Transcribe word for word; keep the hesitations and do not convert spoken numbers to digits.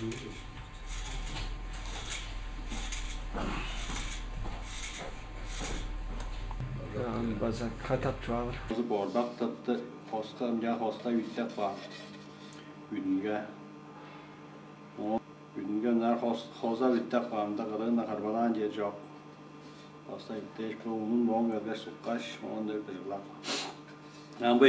Ам база катап чугаалар. Азы бордак тыпты, хоска, ынча хоста үттеп каан. Үдүнге. Оон үдүнге ынаар хос-, хоза үттеп каамда, кырыына кырбалаан чер чок. Хоста үттээш, бо унун моон келгеш, суккаш, оон деп ыжыглап. Ам бо